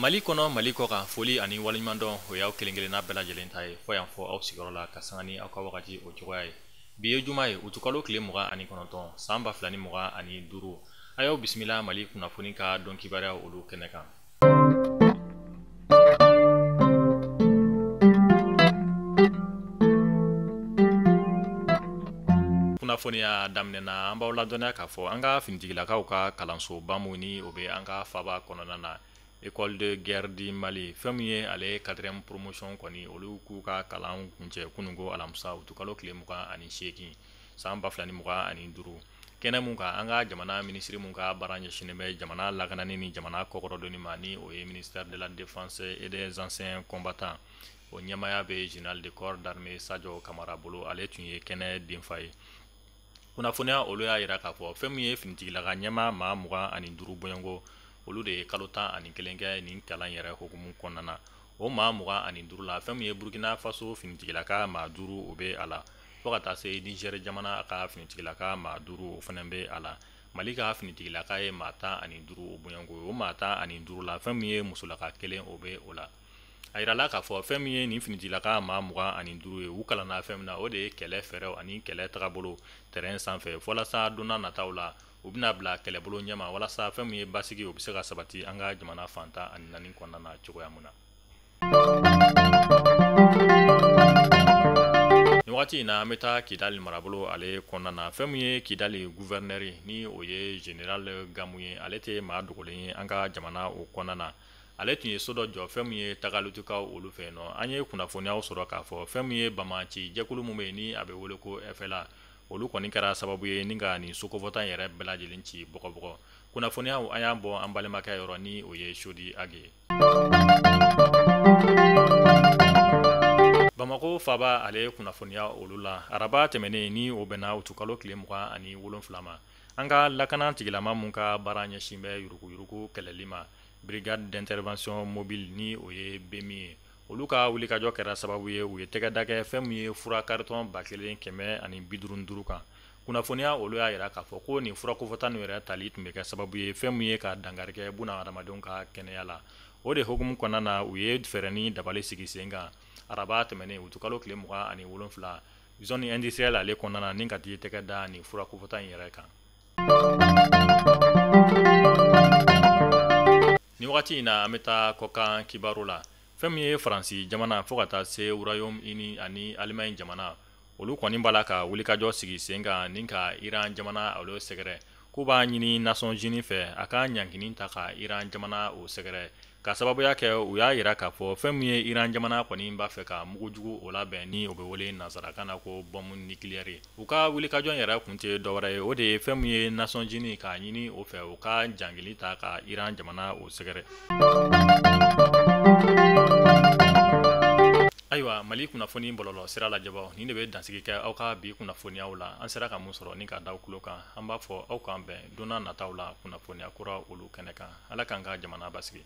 Mali kɔnɔ, Mali kɔ kan, foli ani waleɲumandɔn o y'aw kelen kelenna bɛɛ lajɛlen ta ye fɔ yan fɔ aw sigiyɔrɔ la ka sanga ni aw ka wagati o cogoya ye. Bi ye juma ye, utukalo tile 29 san 2025. A y'aw bisimila Mali kunnafoni ka don kibaruya olu kɛnɛ kan. Kunnafoniya daminɛ na, an b'aw ladɔnniya k'a fɔ an ka finitigilakaw ka kalansoba mun ni o bɛ an ka faba kɔnɔna na, École de guerre du Mali, fɛn min ye ale 4e promotion kɔni, olu k'u ka kalan kuncɛ kununko alamisa utukalo tile 28 san 2025. Kɛnɛ mun kan, an ka jamana minisiri mun ka baara ɲɛsinnen bɛ jamana lakanani ni jamana kɔkɔrɔdonni ma, ni o ye ministère de la défense et des anciens combattants, o ɲɛmaaya bɛ général de corps d'armée Sadio Kamara bolo, ale tun ye kɛnɛ denfa ye. Kunnafoniya olu y'a jira k'a fɔ fɛn min ye finitigilaka ɲɛmaa maa 25 bɔɲɔgɔnko, olu de ye kalo 11 kɛ nin kalan yɛrɛ hukumu kɔnɔna na. O maa 25 la, fɛn min ye Burkina Faso finitigilaka maa 5, o bɛ a la, fo ka taa se Niger jamana ka finitigilaka maa 5, o fana bɛ a la. Mali ka finitigilaka ye maa 15 o bɔɲɔgɔnko. O maa 15 la, fɛn min ye musolaka kelen, o bɛ o la. A yirala k'a fɔ fɛn min ye nin finitigilaka maa 25 ye, u kalanna fɛn min na, o de ye kɛlɛ fɛɛrɛw ani kɛlɛ tagabolo terrain sanfɛ, walasa don nataw la u bɛna bila kɛlɛbolo ɲɛma, walasa fɛn min ye basigi, o bɛ se ka sabati an ka jamana fan 14 kɔnɔna na cogoya mun na. Nin wagati in na, an bɛ taa Kidali marabolo ale kɔnɔna na. Fɛn min ye Kidali gouverneur, ni o ye général Gamu ye, ale tɛ maa dogolen ye an ka jamana o kɔnɔna na. Ale tun ye so dɔ jɔ fɛn min ye Tagalutukaw olu fɛ yen nɔ. An ye kunnafoniyaw sɔrɔ k'a fɔ fɛn min ye banbaanci jɛkulu min bɛ yen ni a bɛ wele ko FLA, olu kɔni kɛra sababu ye ni ka nin sokofɔta in yɛrɛ bɛɛ lajɛlen ci bɔgɔbɔgɔ. Kunnafoniyaw an y'a bɔ an balimakɛ yɔrɔ, ni o ye Sodi Age ye. Bamakɔ faaba ale kunnafoniya olu la, araba tɛmɛnen ni o bɛnna utukalo tile 27 ma, an ka lakana tigilama mun ka baara ɲɛsin bɛ yuruguyurugu kɛlɛli ma, brigade d'intervention mobile, ni o ye BMI ye, olu ka wulikajɔ kɛra sababu ye u ye tɛgɛ da kɛ fɛn min ye fura carton 1155 kan. Kunnafoniya olu y'a jira k'a fɔ ko nin fura kofɔta ninnu yɛrɛ tali tun bɛ kɛ sababu ye fɛn min ye ka dankari kɛ buna hadamadenw ka kɛnɛya la. O de hukumu kɔnɔna na, u ye fɛɛrɛ ni dabali sigi sen kan araba tɛmɛnen utukalo tile 27 zone industrielle ale kɔnɔna na, ni ka t'i tɛgɛ da nin fura kofɔta in yɛrɛ kan. Nin wagati in na, an bɛ taa kɔkan kibaru la. Fɛn min ye Faransi jamana fo ka taa se Royaume-Uni ani Allemagne jamana, olu kɔni b'a la ka wulikajɔ sigi sen kan ni ka Iran jamana olu sɛgɛrɛ, k'u b'a ɲini Nations Unies fɛ a ka ɲangini ta ka Iran jamana o sɛgɛrɛ, ka sababuya kɛ u y'a jira k'a fɔ fɛn min ye Iran jamana kɔni b'a fɛ ka mugujugu o labɛn, ni o bɛ wele nansarakan na ko bombe nucléaire. U ka wulikajɔ yɛrɛ kun tɛ dɔwɛrɛ ye, o de ye fɛn min ye Nations Unies k'a ɲini o fɛ u ka jangili ta ka Iran jamana o sɛgɛrɛ. Ayiwa, Mali kunnafoni bɔlɔlɔ sira lajɛbaw, nin de bɛ dansigi kɛ aw ka bi kunnafoniyaw la. An sera ka mun sɔrɔ ni ka da aw tulo kan, an b'a fɔ aw k'an bɛn don nataw la kunnafoniya kura olu kɛnɛ kan. Ala k'an ka jamana basigi.